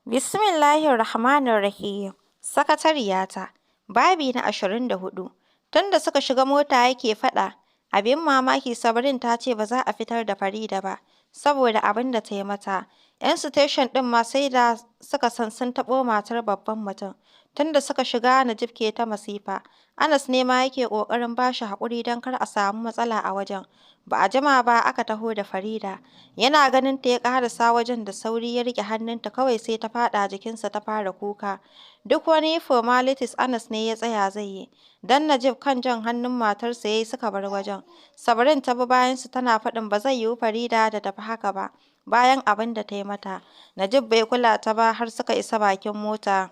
Bismillahirrahmanirrahim. Sakatariyata. Babi na 24. Tun da suka shiga mota yake faɗa, abin mamaki Sabrine ta ce ba za a fitar da Farida ba, saboda abin da ta yi mata. 'Yan siteshin ɗin ma sai da suka san sun taɓo matar babban mutum. Tun da suka shiga Najib ke ta masifa, Anas ne ma yake ƙoƙarin ba shi haƙuri don kar a samu matsala a wajen. Ba a jima ba aka taho da Farida. Yana ganin ta ya ƙarasa wajen da sauri ya riƙe hannunta kawai sai ta faɗa jikinsa ta fara kuka. Duk wani formalities Anas ne ya tsaya zai yi, don Najib kan jan hannun matarsa ya yi suka bar wajen. Sabrine ta bi bayansu tana faɗin ba zai yiwu Farida ta tafi haka ba, bayan abin da ta yi mata. Najib bai kula ta ba har suka isa bakin mota.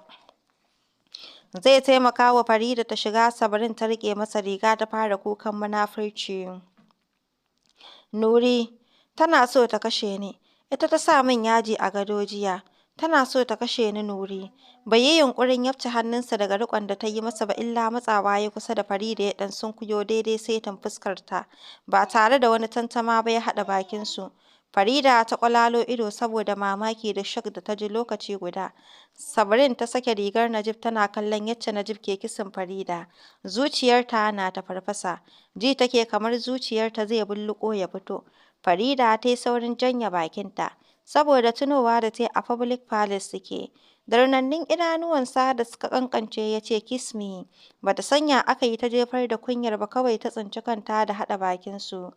Zai taimaka wa Farida ta shiga Sabrine ta riƙe masa riga ta fara kukan munafurci. Nuri, tana so ta kashe ni. Ita ta sa min yaji a gado jiya. Tana so ta kashe ni Nuri. Bai yi yunƙurin yafce hannunsa daga riƙon da ta yi masa ba illa matsawa ya kusa da Farida ya ɗan sunkuyo daidai saitin fuskarta, ba tare da wani tantama ba ya haɗa bakinsu. Farida ta ƙwalalo ido saboda mamaki da shock da ta ji lokaci guda. Sabrine ta sake rigar Najib tana kallon yacce Najib ke kissing Farida. Zuciyarta na tafarfasa. Ji take kamar zuciyarta zai bulluƙo ya fito. Farida ta yi saurin janye bakinta, saboda tunowa da ta yi a public palace suke. Da rinannun idanuwansa da suka ƙanƙance ya ce, "Kiss me." Ba ta san ya aka yi ta jefar da kunyar ba kawai ta tsinci kanta da haɗa bakinsu,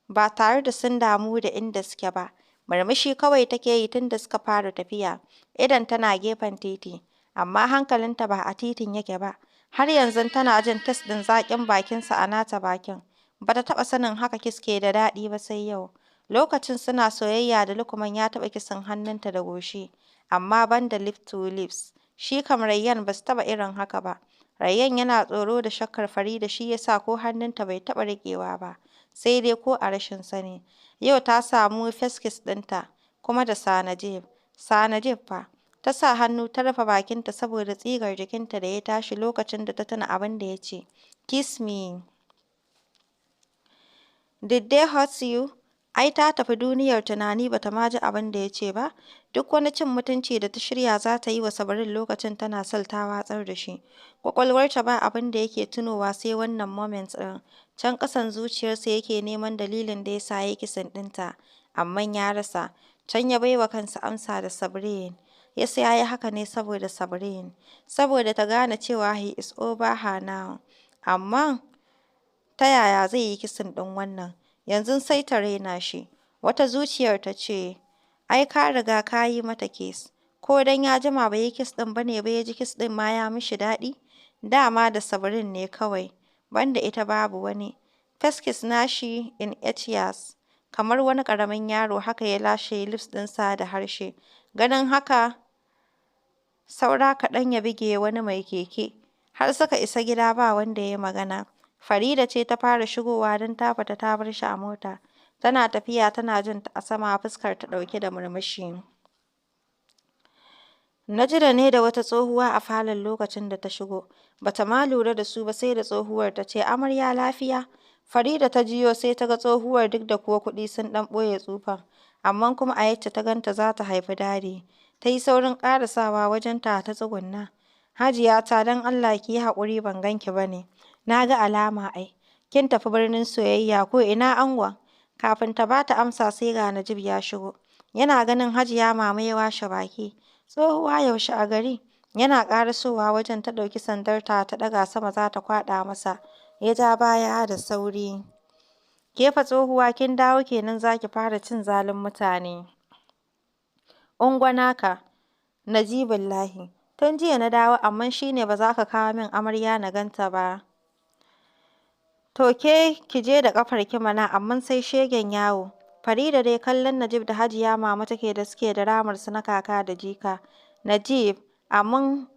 ba tare da sun damu da inda suke ba. Murmushi kawai take yi tun da suka fara tafiya, idonta na gefen titi, amma hankalinta ba a titin yake ba. Har yanzu tana jin taste ɗin zaƙin bakinsa a nata bakin. Ba ta taɓa sanin haka kiss ke da daɗi ba sai yau. Lokacin suna soyayya da Lukman ya taɓa kissing hannunta da goshi, amma ban da lips to lips. Shi kam Rayyan ba su taɓa irin haka ba. Rayyan yana tsoro da shakkar Farida shi ya sa ko hannunta bai taɓa riƙewa ba, sai dai ko a rashin sani. Yau ta samu first kiss ɗinta, kuma da Sir Najib. Sir Najib fa. Ta sa hannu ta rufe bakinta saboda tsigar jikinta da ya tashi lokacin da ta tuna abin da ya ce, "Kiss me." "Did they hurt you?" Ai ta tafi duniyar tunani ba ta ma ji abin da ya ce ba. Duk wani cin mutunci da ta shirya za ta yi wa Sabrine lokacin tana cell ta watsar da shi. Ƙwaƙwalwarta ba abin da yake tunowa sai wannan moment ɗin. Can ƙasan zuciyarsa yake neman dalilin da ya sa ya yi kissing ɗinta, amma ya rasa. Can ya bai wa kansa amsa da Sabrine. Ya sa ya yi haka ne saboda Sabrine. Saboda ta gane cewa he is over her now. Amma ta yaya zai yi kissing ɗin wannan? Yanzu sai ta raina shi. Wata zuciyar ta ce, ai ka riga ka yi mata kiss. Ko don ya jima bai yi kiss ɗin ba ne ba ya ji kiss ɗin ma ya mishi daɗi? Dama da Sabrine ne kawai, banda ita babu wani. First kiss nashi in 8 years. Kamar wani ƙaramin yaro haka ya lashe lips ɗinsa da harshe. Ganin haka saura kaɗan ya buge wani mai keke. Har suka isa gida ba wanda ya yi magana. Farida ce ta fara shigowa don ta fita ta bar shi a mota. Tana tafiya tana jin ta a sama fuskarta ɗauke da murmushi. Najila ne da wata tsohuwa a falon lokacin da ta shigo. Ba ta ma lura da su ba sai da tsohuwar ta ce, "Amarya lafiya?" Farida ta juyo sai ta ga tsohuwar duk da kuwa kuɗi sun ɗan ɓoye tsufan, amma kuma a yacce ta ganta za ta haifi Daddy. Ta yi saurin ƙarasawa wajenta ta tsugunna. "Hajiyata don Allah ki yi haƙuri ban gan ki ba ne. Na ga alama ai. Kin tafi birnin soyayya ko ina angon?" Kafin ta ba ta amsa sai ga Najib ya shigo. Yana ganin Hajiya Mama ya washe baki. "Tsohuwa yaushe a gari?" Yana ƙarasowa wajen ta ɗauki sandarta ta ɗaga sama za ta kwaɗa masa. Ya ja baya da sauri. "Ke fa tsohuwa kin dawo kenan za ki fara cin zalin mutane. Ungo naka, Najibullahi. Tun jiya na dawo amma shi ne ba za ka kawo min amarya na gan ta ba. To ke ki je da ƙafarki mana amma sai shegen yawo." Farida dai kallon Najib da Hajiya Mama take da suke da ramarsu na kaka da jika. Najib, amma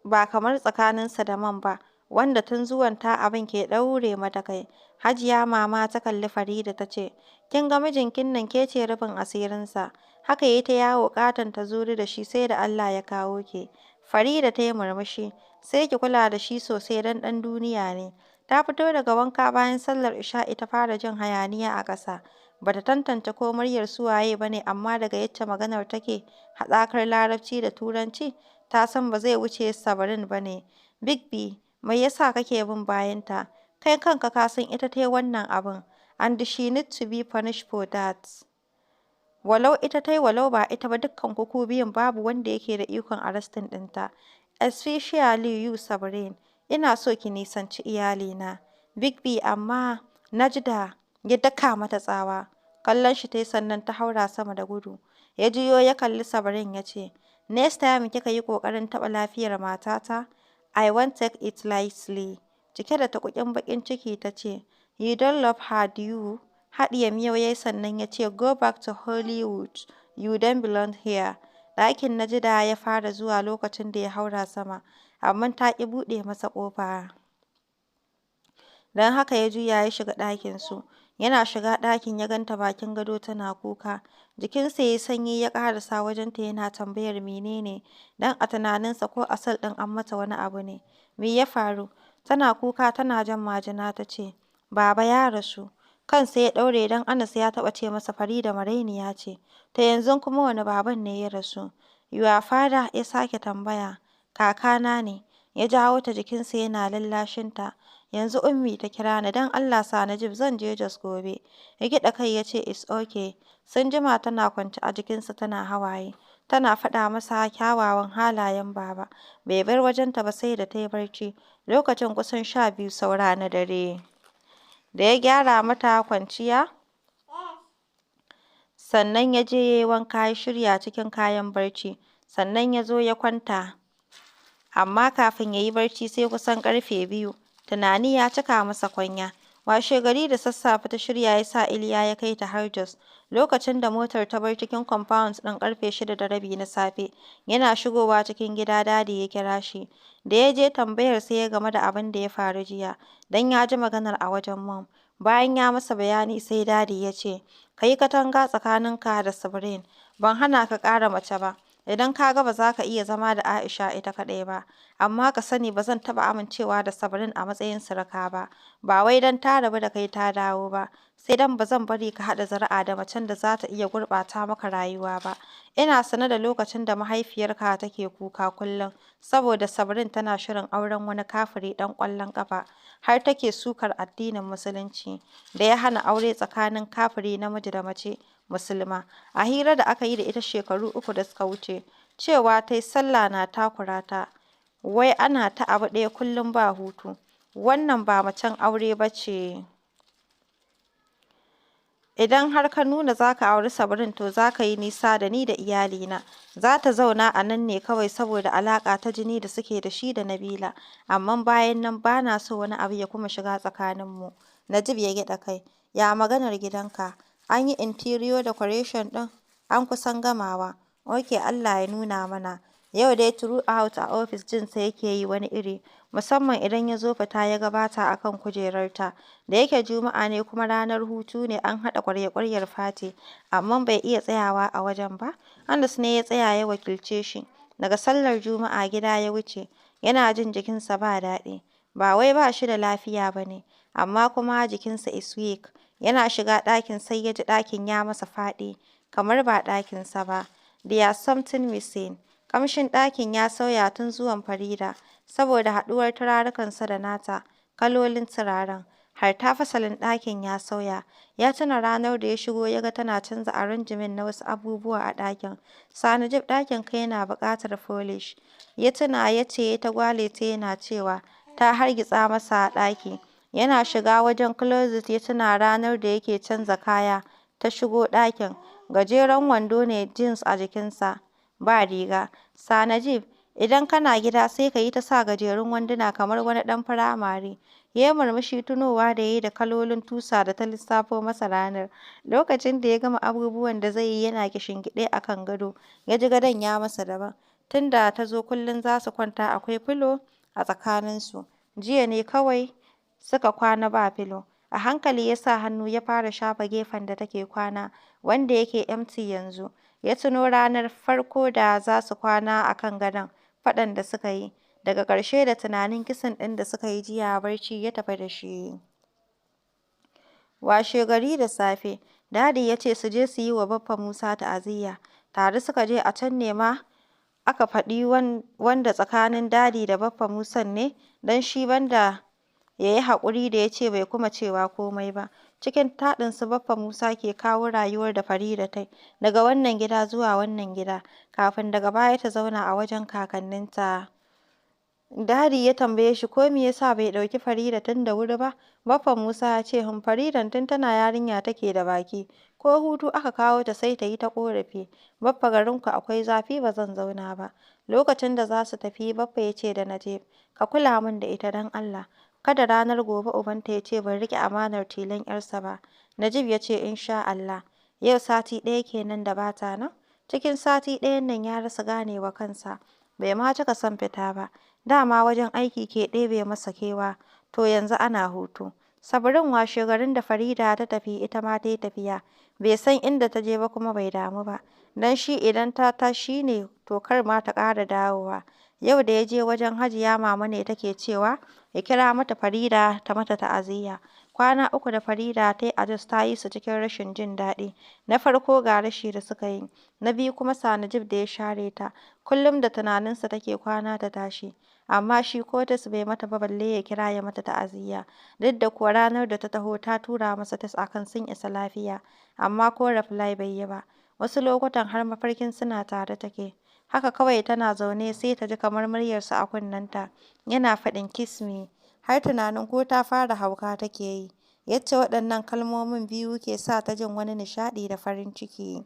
ba kamar tsakaninsa da Mom ba, wanda tun zuwanta abin ke ɗaure mata kai. Hajiya Mama ta kalli Farida ta ce, "Kin ga mijinkin nan ke ce rufin asirinsa. Haka ya yi ta yawo ƙaton tuzuru da shi sai da Allah ya kawo ki." Farida ta yi murmushi. "Sai ki kula da shi sosai don ɗan duniya ne." Ta fito daga wanka bayan sallar isha'i ta fara jin hayaniya a ƙasa. Ba ta tantance ko muryar su waye ba ne amma daga yacce maganar take haɗakar Larabci da Turanci, ta san ba zai wuce Sabrine ba ne. "Big B, mai ya sa kake bin bayanta? Kai kanka ka san ita ta yi wannan abin, and she needs to be punished for that. Walau ita ta yi walau ba ita ba dukkanku ku biyun babu wanda yake da ikon arresting ɗinta. Especially you Sabrine, ina so ki nisanci iyalina." "Big B amma…" Najda ya daka mata tsawa. Kallon shi ta yi sannan ta haura sama da gudu. Ya juyo ya kalli Sabrine ya ce, "Next time kika yi ƙoƙarin taɓa lafiyar matata, I won't take it lightly." Cike da tuƙuƙin baƙin ciki ta ce, "You don't love her do you?" Haɗiye miyau ya yi sannan ya ce, "Go back to Hollywood, you don't belong here." Ɗakin Najida ya fara zuwa lokacin da ya haura sama, amma ta ƙi buɗe masa ƙofa. Don haka ya juya ya shiga ɗakinsu. Yana shiga ɗakin ya ganta bakin gado tana kuka. Jikinsa ya yi sanyi ya ƙarasa wajenta yana tambayar mene ne, don a tunaninsa ko a cell ɗin an mata wani abu ne. "Me ya faru?" Tana kuka tana jan majina ta ce, "Baba ya rasu." Kansa ya ɗaure don Anas ya taɓa ce masa Farida marainiya ce. To yanzu kuma wane baban ne ya rasu? "Your father?" ya sake tambaya. "Kakana ne." Ya jawo ta jikinsa yana lallashinta. "Yanzu Ummi ta kira ni, don Allah Sir Najib zan je Jos gobe." Ya gyaɗa kai ya ce, "It's okay." Sun jima tana kwance a jikinsa tana hawaye, tana faɗa masa kyawawan halayen Baba. Bai bar wajenta ba sai da ta yi barci, lokacin kusan 12 saura na dare. Da ya gyara mata kwanciya sannan ya je ya yi wanka ya shirya cikin kayan barci, sannan ya zo ya kwanta. Amma kafin ya yi barci sai kusan ƙarfe 2, tunani ya cika masa kwanya. Washegari da sassafe ta shirya ya sa Iliya ya kai ta har Jos. Lokacin da motar ta bar cikin compound ɗin ƙarfe 6:30 na safe, yana shigowa cikin gida Dadi ya kira shi. Da ya je tambayarsa ya game da abin da ya faru jiya, don ya ji maganar a wajen Mom. Bayan ya masa bayani sai Dadi ya ce, "Ka yi katanga tsakaninka da Sabrine, ban hana ka ƙara mace ba, idan ka ga ba za ka iya zama da Aisha ita kaɗai ba, amma ka sani ba zan taɓa amincewa da Sabrine a matsayin suruka ba, ba wai don ta rabu da kai ta dawo ba, sai don ba zan bari ka haɗa zuri'a da macen da za ta iya gurɓata maka rayuwa ba. Ina sane da lokacin da mahaifiyarka take kuka kullum saboda Sabrine tana shirin auren wani kafiri ɗan ƙwallon ƙafa, har take sukar addinin Musulunci da ya hana aure tsakanin kafiri namiji da mace musulma. A hira da aka yi da ita shekaru 3 da suka wuce, cewa ta yi sallah na takura ta, wai ana ta abu ɗaya kullum ba hutu, wannan ba macen aure ba ce. Idan har ka nuna za ka auri Sabrine to za ka yi nisa da ni da iyalina. Za ta zauna a nan ne kawai saboda alaƙa ta jini da suke da shi da Nabila, amma bayan nan ba na so wani abu ya kuma shiga tsakaninmu." Najib ya gyaɗa kai. "Ya maganar gidanka? An yi interior decoration ɗin?" "An kusan gamawa." "Ok, Allah ya nuna mana." Yau dai throughout a ofis jinsa yake yi wani iri, musamman idan ya zo fita ya ga ba ta a kan kujerarta. Da yake Juma'a ne kuma ranar hutu ne an haɗa ƙwarya-ƙwaryar fati, amma bai iya tsayawa a wajen ba, Anas ne ya tsaya ya wakilce shi. Daga sallar Juma'a gida ya wuce, yana jin jikinsa ba daɗi. Ba wai ba shi da lafiya ba ne, amma kuma jikinsa is weak. Yana shiga ɗakin sai ya ji ɗakin ya masa faɗi, kamar ba ɗakinsa ba. There's something missing. Ƙamshin ɗakin ya sauya tun zuwan Farida, saboda haɗuwar turarukansa da nata, kalolin turaren. Hatta fasalin ɗakin ya sauya. Ya tuna ranar da ya shigo ya ga tana canza arrangement na wasu abubuwa a ɗakin. "Sir Najib ɗakinka yana buƙatar polish." Ya tuna yacce ya ta gwale ta yana cewa ta hargitsa masa ɗaki. Yana shiga wajen closet ya tuna ranar da yake canza kaya ta shigo ɗakin, gajeren wando ne jeans a jikinsa, ba riga. "Sir Najib, idan kana gida sai ka yi ta sa gajerun wanduna kamar wani ɗan firamare." Ya yi murmushi tunowa da ya yi da kalolin tusa da ta lissafo masa ranar. Lokacin da ya gama abubuwan da zai yi yana kishingiɗe a kan gado, ya ji gadon ya masa daban. Tun da ta zo kullum za su kwanta akwai filo a tsakaninsu, jiya ne kawai suka kwana ba filo. A hankali ya sa hannu ya fara shafa gefen da take kwana, wanda yake empty yanzu. Ya tuno ranar farko da za su kwana a kan gadon, faɗan da suka yi. Daga ƙarshe da tunanin kissing ɗin da suka yi jiya barci ya tafi da shi. Washegari da safe, Daddy ya ce su je su yi wa Baffa Musa ta'aziyya. Tare suka je, a can ne ma aka faɗi wanda tsakanin Daddy da Baffa Musan ne, don shi banda ya yi haƙuri da ya ce bai kuma cewa komai ba. Cikin taɗin su Baffa Musa ke kawo rayuwar da Farida ta yi, daga wannan gida zuwa wannan gida, kafin daga baya ta zauna a wajen kakanninta. Daddy ya tambaye shi ko me ya sa bai ɗauki Farida tun da wuri ba. Baffa Musa ya ce, Faridan tun tana yarinya take da baki, ko hutu aka kawo ta sai ta yi ta ƙorafi. Baffa garinku akwai zafi ba zan zauna ba. Lokacin da za su tafi, Baffa ya ce da Najib, ka kula min da ita don Allah. Kada ranar gobe ubanta ya ce ban riƙe amanar tilon 'yarsa ba. Najib ya ce insha Allah. Yau sati ɗaya kenan da ba ta nan. Cikin sati ɗayan nan ya rasa ganewa kansa. Bai ma cika son fita ba. Dama wajen aiki ke ɗebe masa kewa, to yanzu ana hutu. Sabrin washegarin da Farida ta tafi ita ma ta yi tafiya. Bai san inda ta je ba kuma bai damu ba. Don shi idan ta ta shi ne to kar ma ta ƙara dawowa. Yau da ya je wajen Hajiya Mama ne take cewa ya kira mata Farida ta mata ta'aziyya. Kwana 3 da Farida ta yi a Jos ta yi su cikin rashin jin daɗi. Na farko ga rashi da suka yi, na biyu kuma Sir Najib da ya share ta. Kullum da tunaninsa take kwana ta tashi. Amma shi ko tes bai mata ba balle ya kira ya mata ta'aziyya. Duk da kuwa ranar da ta taho ta tura masa tes a kan sun isa lafiya, amma ko reply bai yi ba. Wasu lokutan har mafarkin suna tare take. Haka kawai tana zaune sai ta ji kamar muryarsa a kunnenta, yana faɗin "kiss me", har tunanin ko ta fara hauka take yi, yacce waɗannan kalmomin biyu ke sa ta jin wani nishaɗi da farin ciki.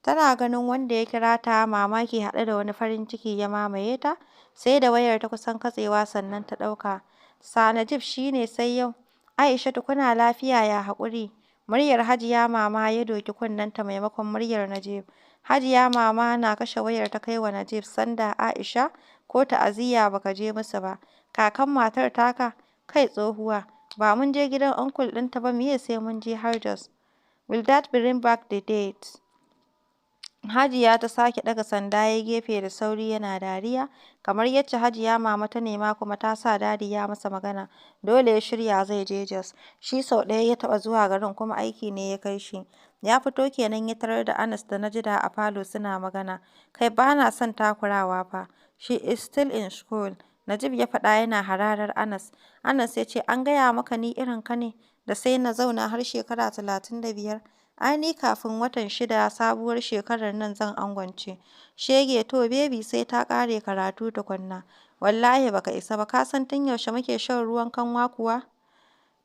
Tana ganin wanda ya kira ta, mamaki haɗe da wani farin ciki ya mamaye ta, sai da wayar ta kusan katsewa sannan ta ɗauka. Sir Najib shi ne sai yau? Aishatu kuna lafiya ya haƙuri? Muryar Hajiya Mama ya doki kunnenta maimakon muryar Najib. Hajiya Mama na kashe wayar ta kai wa Najib sanda, Aisha, ko ta'aziyya ba ka je musu ba. Kakan matar taka? Kai tsohuwa, ba mun je gidan uncle ɗinta ba miye sai mun je har Jos? Will that bring back the dead? Hajiya ta sake ɗaga sanda ya yi gefe da sauri yana dariya, kamar yacce Hajiya Mama ta nema kuma ta sa Daddy ya masa magana, dole ya shirya zai je Jos. Shi sau ɗaya ya taɓa zuwa garin kuma aiki ne ya kai shi. Ya fito kenan ya tarar da Anas da Najida a falo suna magana. Kai ba na son takurawa fa, she is still in school, Najib ya faɗa yana hararar Anas. Anas ya ce, an gaya maka ni irin ka ne, da sai na zauna har shekara 35. Ai ni kafin watan shida sabuwar shekarar nan zan angwance. Shege to baby sai ta ƙare karatu tukunna. Wallahi ba ka isa ba, ka san tun yaushe muke shan ruwan kanwa kuwa?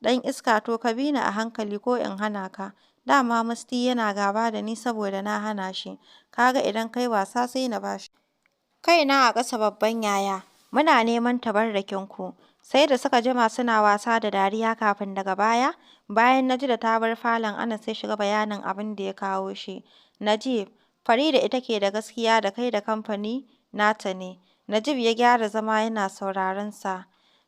Ɗan iska to ka bi ni a hankali ko in hana ka. Dama Musti yana gaba da ni saboda na hana shi. Ka ga idan ka yi wasa sai na ba shi. Kaina a ƙasa babban yaya. Muna neman tabarrakinku. Sai da suka jima suna wasa da dariya kafin daga baya, bayan Najida ta bar falon Anas ya shiga bayanin abin da ya kawo shi. Najib, Farida ita ke da gaskiya da kai da kamfani nata ne. Najib ya gyara zama yana sauraron sa.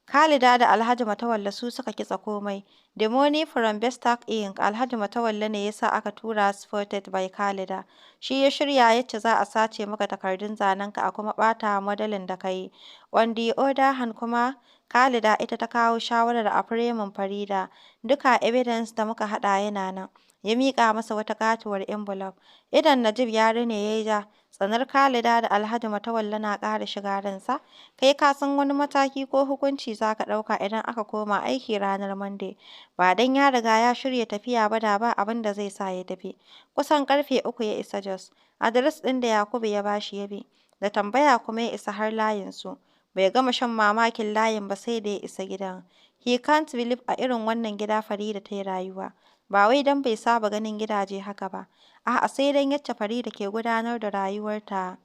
Khalida da Alhaji Matawalle su suka kitsa komai. The money from Bestac Inc. Alhaji Matawalle ne ya sa aka tura supported by Khalida. Shi ya shirya yacce za a sace maka takardun zanenka a kuma ɓata modelin da ka yi. On the other hand kuma Khalida ita ta kawo shawarar a framing Farida. Duka evidence da muka haɗa yana nan. Ya miƙa masa wata ƙatuwar envelope. Idon Najib ya rine ya yi ja. Tsanar Khalida da Alhaji Matawalle na ƙara shiga ransa. Kai ka san wani mataki ko hukunci za ka ɗauka idan aka koma aiki ranar Monday. Ba don ya riga ya shirya tafiya ba da ba abin da zai sa ya tafi. Kusan ƙarfe 3 ya isa Jos. Adires ɗin da Yakubu ya ba shi ya bi. Da tambaya kuma ya isa har layinsu. Bai gama shan mamakin layin ba sai da ya isa gidan. He can't believe a irin wannan gida Farida ta yi rayuwa. Ba wai don bai saba ganin gidaje haka ba, a'a sai don yacce Farida ke gudanar da rayuwarta.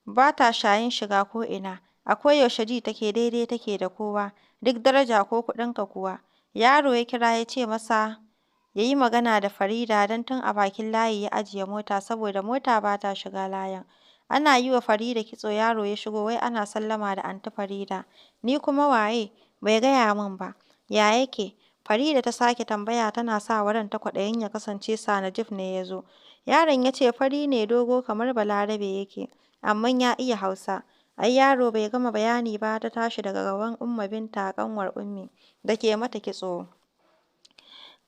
Ba ta shayin shiga ko'ina, a koyaushe ji take daidai take da kowa, duk daraja ko kuɗinka kuwa. Yaro ya kira ya ce masa ya yi magana da Farida don tun a bakin layi ya ajiye mota saboda mota ba ta shiga layin. Ana yi wa Farida kitso yaro ya shigo wai ana sallama da Anty Farida. Ni kuma waye? Bai gaya min ba. Ya yake? Farida ta sake tambaya tana sa wa ranta kwaɗayin ya kasance Sir Najib ne ya zo. Yaron ya ce fari ne dogo kamar Balarabe yake, amma ya iya Hausa. Ai yaro bai gama bayani ba ta tashi daga gaban Umma Binta ƙanwar Ummi da ke mata kitso.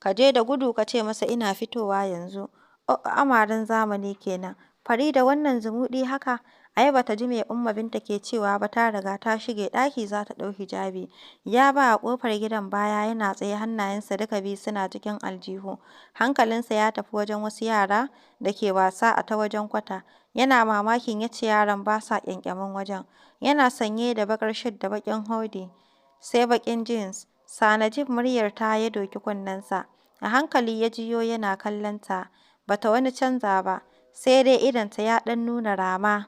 Ka je da gudu ka ce masa ina fitowa yanzu. Oh amaren zamani kenan. Farida wannan zumuɗi haka? Ai ba ta ji me Umma Binta ke cewa ba ta riga ta shige ɗaki za ta ɗau hijabi. Ya ba wa ƙofar gidan baya yana tsaye hannayensa duka biyu suna cikin aljihu. Hankalinsa ya tafi wajen wasu yara da ke wasa a ta wajen kwata. Yana mamakin yacce yaran ba sa ƙyanƙyamin wajen. Yana sanye da baƙar shat da baƙin hoodie, sai baƙin jeans. Sir Najib muryarta ya doki kunnensa. A hankali ya juyo yana kallon ta. Ba ta wani canza ba, sai dai idonta ya ɗan nuna rama.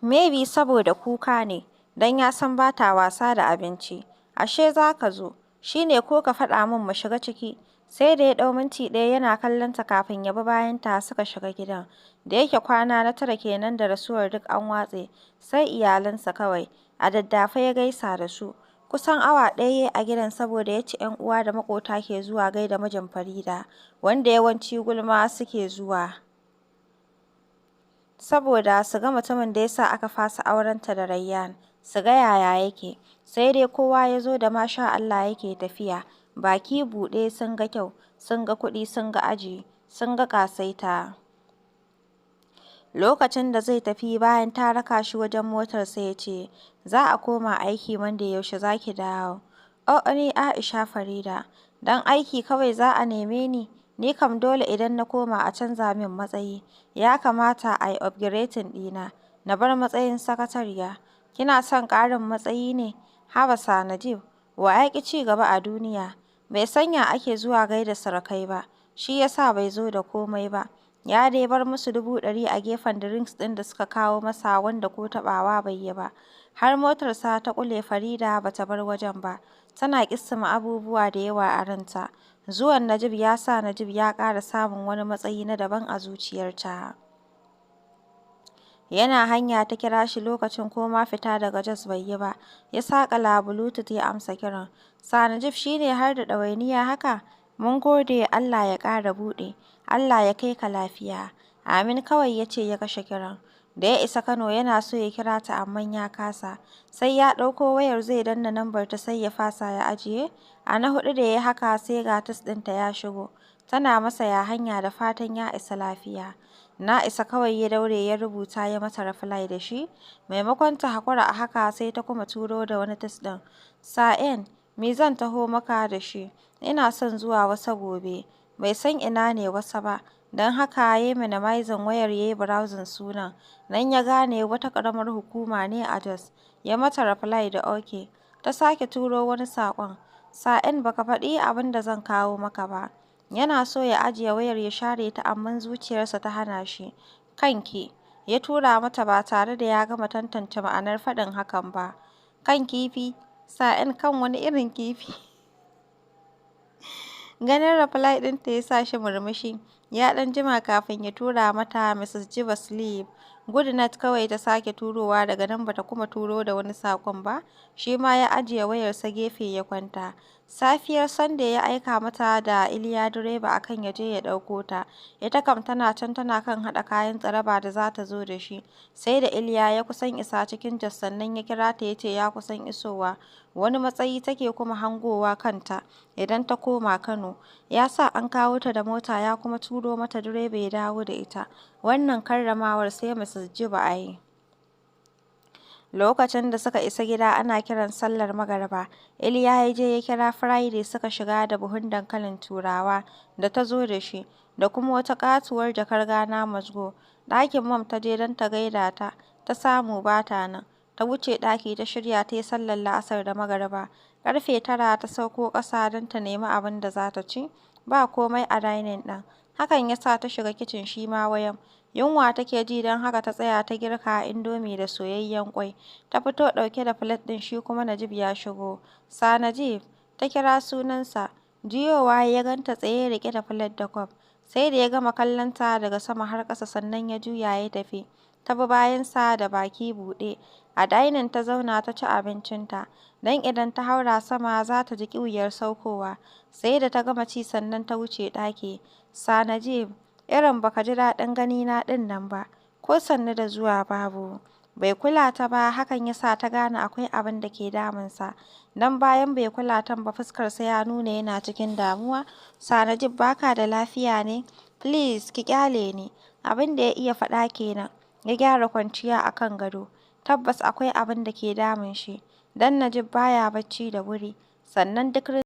Maybe saboda kuka ne, don ya san ba ta wasa da abinci. Ashe za ka zo, shi ne ko ka faɗa min mu shiga ciki. Sai da ya ɗau minti ɗaya yana kallon ta kafin ya bi bayanta suka shiga gidan. Da yake kwana na tara kenan da rasuwar duk an watse, sai iyalansa kawai. A daddafe ya gaisa da su. Kusan awa ɗaya ya yi a gidan saboda yacce 'yan uwa da maƙota ke zuwa gaida mijin Farida, wanda yawanci gulma suke zuwa. Saboda su ga mutumin da ya sa aka fasa aurenta da Rayyan, su ga yaya yake. Sai dai kowa ya zo da masha Allah yake tafiya, baki buɗe sun ga kyau, sun ga kuɗi sun ga aji, sun ga ƙasaita. Lokacin da zai tafi bayan ta raka shi wajen motarsa ya ce, za a koma aiki Monday yaushe za ki dawo? Oh ni Aisha Farida, don aiki kawai za a neme ni? Ni kam dole idan na koma a canza min matsayi, ya kamata a yi upgrading ɗina, na bar matsayin sakatariya. Kina son ƙarin matsayi ne? Haba Sir Najib, wa ya ƙi ci gaba a duniya? Bai san ya ake zuwa gaida surukai ba, shi ya sa bai zo da komai ba. Ya dai bar musu 100,000 a gefen drinks ɗin da suka kawo masa wanda ko taɓawa bai yi ba. Har motarsa ta ƙule Farida ba ta bar wajen ba, tana ƙissima abubuwa da yawa a ranta. Zuwan Najib ya sa Najib ya ƙara samun wani matsayi na daban a zuciyarta. Yana hanya ta kira shi lokacin ko ma fita daga Jos bai yi ba, ya saƙala Bluetooth ya amsa kiran. Sir Najib shi ne har da ɗawainiya haka? Mun gode Allah ya ƙara buɗi, Allah ya kai ka lafiya. Amin kawai ya ce ya kashe kiran. Da ya isa Kano yana so ya kira ta amma ya kasa. Sai ya ɗauko wayar zai danna lambarta sai ya fasa ya ajiye. A na huɗu da ya yi haka sai ga text ɗinta ya shigo. Tana masa ya hanya da fatan ya isa lafiya. Na isa kawai ya daure ya rubuta ya mata reply da shi. Maimakon ta haƙura a haka sai ta kuma turo da wani text ɗin. Sir N, me zan taho maka da shi? Ina son zuwa Wuse gobe. Bai san ina ne Wuse ba, don haka ya yi minimizing wayar ya yi browsing sunan. Nan ya gane wata ƙaramar hukuma ne a Jos. Ya mata reply da OK. Ta sake turo wani saƙon. Sir N ba ka faɗi abin da zan kawo maka ba. Yana so ya ajiye wayar ya share ta amma zuciyarsa ta hana shi. Kanki, ya tura mata ba tare da ya gama tantance ma'anar faɗin hakan ba. Kan kifi? Sir N kan wani irin kifi? Ganin reply ɗinta ya sa shi murmushi. Ya ɗan jima kafin ya tura mata Mrs. Jibo sleep. Good night kawai ta sake turowa daga nan ba ta kuma turo da wani saƙon ba, shi ma ya ajiye wayarsa gefe ya kwanta. Safiyar Sunday ya aika mata da Iliya direba a kan ya je ya ɗauko ta, ita kam tana can tana kan haɗa kayan tsaraba da za ta zo da shi. Sai da Iliya ya kusan isa cikin Jos sannan ya kira ta ya ce ya kusan isowa. Wani matsayi take kuma hangowa kanta idan ta koma Kano. Ya sa an kawo ta da mota ya kuma turo mata direba ya dawo da ita. Wannan karramawar sai Mrs. Jibo ai. Lokacin da suka isa gida ana kiran sallar magariba, Iliya ya je ya kira Friday suka shiga da buhun dankalin Turawa da ta zo da shi, da kuma wata ƙatuwar jakar Ghana must go. Ɗakin Mom ta je don ta gaida ta, ta samu ba ta nan. Ta wuce ɗaki ta shirya ta yi sallar la'asar da magariba. Ƙarfe 9 ta sauko ƙasa don ta nemi abin da za ta ci. Ba komai a dining ɗin, hakan ya sa ta shiga kicin shi ma wayam. Yunwa take ji don haka ta tsaya ta girka indomi da soyayyen ƙwai. Ta fito ɗauke da filet ɗin shi kuma Najib ya shigo. Sir Najib, ta kira sunansa. Juyowa ya gan ta tsaye riƙe da filet da kwaf. Sai da ya gama kallon ta daga sama har ƙasa sannan ya juya ya tafi. Ta bi bayansa da baki buɗe. A dining ta zauna ta ci abincinta, don idan ta haura sama za ta ji ƙiwuyar saukowa. Sai da ta gama ci sannan ta wuce ɗaki. Sir Najib, irin ba ka ji daɗin ganina ɗin nan ba, ko sannu da zuwa babu. Bai kula ta ba, hakan ya sa ta gane akwai abin da ke damunsa, don bayan bai kula tan ba fuskarsa ya nuna yana cikin damuwa. "Sir Najib ba ka da lafiya ne? Please ki ƙyale ni." Abin da ya iya faɗa ke nan, ya gyara kwanciya a kan gado. Tabbas akwai abin da ke damun shi, don Najib ba ya bacci da wuri, sannan duk